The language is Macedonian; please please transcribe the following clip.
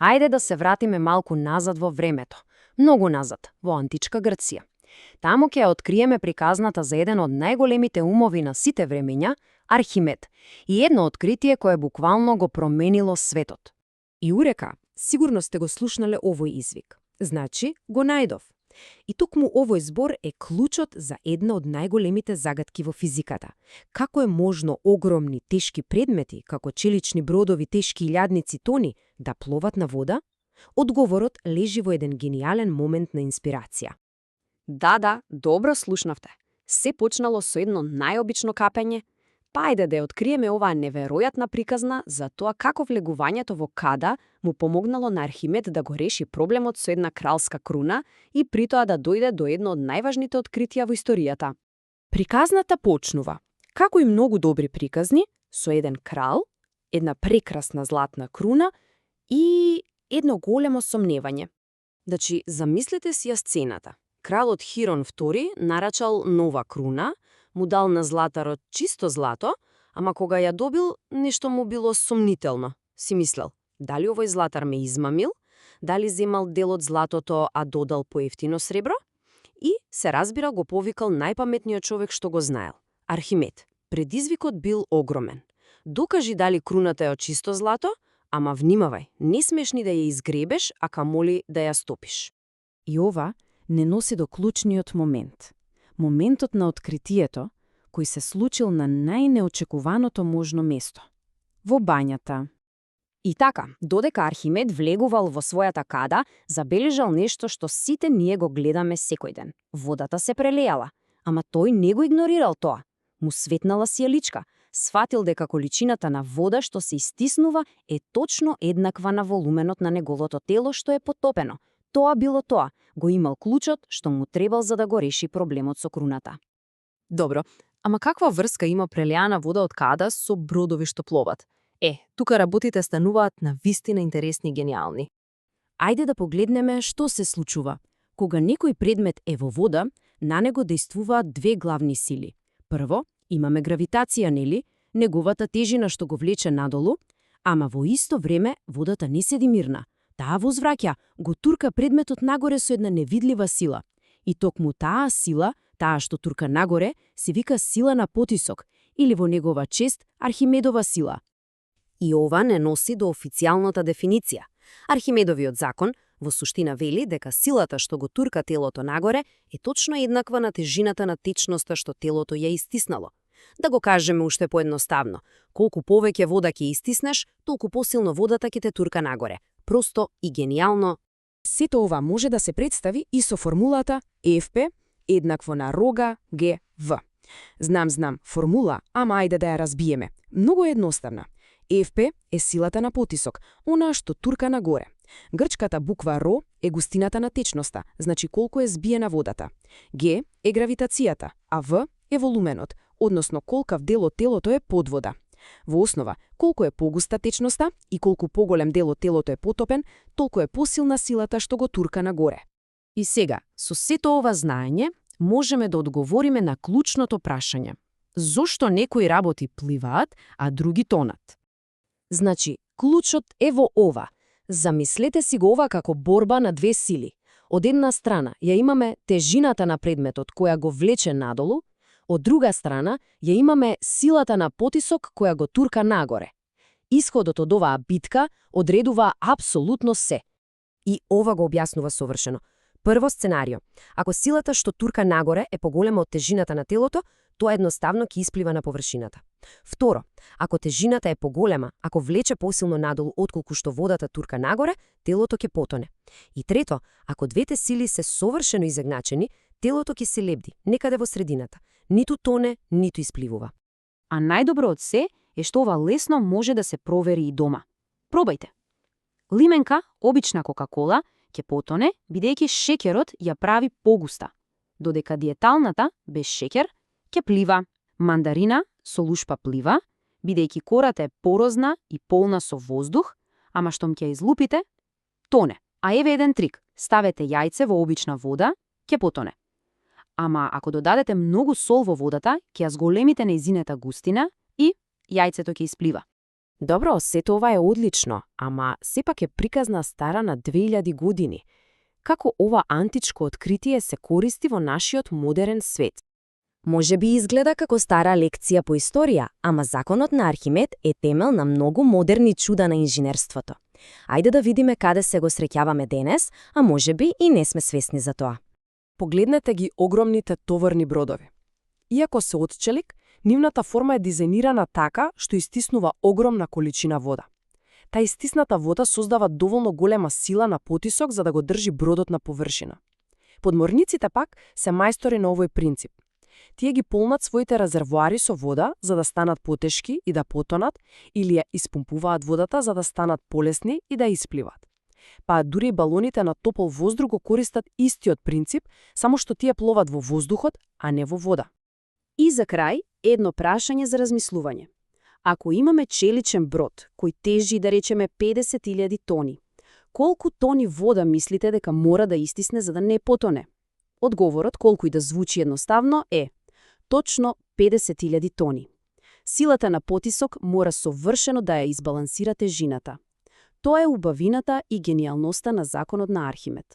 Ајде да се вратиме малку назад во времето. Многу назад, во античка Грција. Таму ќе ја откриеме приказната за еден од најголемите умови на сите времења, Архимед, и едно откритие кое буквално го променило светот. Јурека, сигурно сте го слушнале овој извик. Значи, го најдов. И токму овој збор е клучот за една од најголемите загадки во физиката. Како е можно огромни, тешки предмети, како челични бродови, тешки илјадници тони, да пловат на вода? Одговорот лежи во еден гениален момент на инспирација. Да, добро слушнавте. Се почнало со едно најобично капење, па ајде да ја откриеме оваа неверојатна приказна за тоа како влегувањето во када му помогнало на Архимед да го реши проблемот со една кралска круна и притоа да дојде до едно од најважните откритија во историјата. Приказната почнува, како и многу добри приказни, со еден крал, една прекрасна златна круна и едно големо сомневање. Значи, замислете си ја сцената. Кралот Хирон II нарачал нова круна, му дал на златарот чисто злато, ама кога ја добил, нешто му било сомнително. Си мислел, дали овој златар ме измамил, дали земал дел од златото, а додал поевтино сребро? И, се разбира, го повикал најпаметниот човек што го знаел, Архимед. Предизвикот бил огромен. Докажи дали круната е од чисто злато, ама внимавај, не смеш ни да ја изгребеш, а камоли да ја стопиш. И ова не носи до клучниот момент. Моментот на откритието, кој се случил на најнеочекуваното можно место. Во бањата. И така, додека Архимед влегувал во својата када, забележал нешто што сите ние го гледаме секој ден. Водата се прелејала, ама тој не го игнорирал тоа. Му светнала си ја личка. Сфатил дека количината на вода што се истиснува е точно еднаква на волуменот на неговото тело што е потопено. Тоа било тоа. Го имал клучот што му требал за да го реши проблемот со круната. Добро, ама каква врска има прелеана вода од када со бродови што пловат? Тука работите стануваат на вистина интересни и гениални. Ајде да погледнеме што се случува. Кога некој предмет е во вода, на него действуваат две главни сили. Прво, имаме гравитација, нели? Неговата тежина што го влече надолу, ама во исто време водата не седи мирна. Таа возвраќа, го турка предметот нагоре со една невидлива сила. И токму таа сила, таа што турка нагоре, се вика сила на потисок, или во негова чест Архимедова сила. И ова не носи до официјалната дефиниција. Архимедовиот закон во суштина вели дека силата што го турка телото нагоре е точно еднаква на тежината на течноста што телото ја истиснало. Да го кажеме уште поедноставно, колку повеќе вода ќе истиснеш, толку посилно водата ќе те турка нагоре. Просто и гениално. Сето ова може да се представи и со формулата ЕФП еднакво на рога ГВ. Знам, формула, ама ајде да ја разбиеме. Многу едноставна. ЕФП е силата на потисок, она што турка нагоре. Грчката буква РО е густината на течноста, значи колку е збиена водата. Г е гравитацијата, а В е волуменот, односно колкав дел од телото е под вода. Во основа, колку е погуста течноста и колку поголем дел од телото е потопен, толку е посилна силата што го турка нагоре. И сега, со сето ова знаење, можеме да одговориме на клучното прашање. Зошто некои работи пливаат, а други тонат? Значи, клучот е во ова. Замислете си го ова како борба на две сили. Од една страна ја имаме тежината на предметот која го влече надолу, од друга страна ја имаме силата на потисок која го турка нагоре. Исходот од оваа битка одредува апсолутно се. И ова го објаснува совршено. Прво сценарио. Ако силата што турка нагоре е поголема од тежината на телото, тоа едноставно ќе исплива на површината. Второ, ако тежината е поголема, ако влече посилно надолу отколку што водата турка нагоре, телото ќе потоне. И трето, ако двете сили се совршено изедначени, телото ќе се лебди, некаде во средината. Ниту тоне, ниту испливува. А најдобро од се е што ова лесно може да се провери и дома. Пробајте. Лименка, обична Кока-кола, ќе потоне, бидејќи шеќерот ја прави погуста. Додека диеталната, без шеќер, ќе плива. Мандарина со лушпа плива, бидејќи кората е порозна и полна со воздух, ама штом ќе излупите, тоне. А еве еден трик. Ставете јајце во обична вода, ќе потоне. Ама ако додадете многу сол во водата, ќе ја зголемите нејзината густина и јајцето ќе исплива. Добро, сето ова е одлично, ама сепак е приказна стара на 2000 години. Како ова античко откритие се користи во нашиот модерен свет? Може би изгледа како стара лекција по историја, ама законот на Архимед е темел на многу модерни чуда на инженерството. Ајде да видиме каде се го среќаваме денес, а може би и не сме свесни за тоа. Погледнете ги огромните товарни бродови. Иако се од челик, нивната форма е дизајнирана така што истиснува огромна количина вода. Та истисната вода создава доволно голема сила на потисок за да го држи бродот на површина. Подморниците пак се мајстори на овој принцип. Тие ги полнат своите резервоари со вода за да станат потешки и да потонат, или ја испумпуваат водата за да станат полесни и да испливат. Па дури и балоните на топол воздух го користат истиот принцип, само што тие пловат во воздухот, а не во вода. И за крај, едно прашање за размислување. Ако имаме челичен брод, кој тежи, да речеме, 50.000 тони, колку тони вода мислите дека мора да истисне за да не потоне? Одговорот, колку и да звучи едноставно, е точно 50.000 тони. Силата на потисок мора совршено да ја избалансира тежината. Тоа е убавината и гениалноста на законот на Архимед.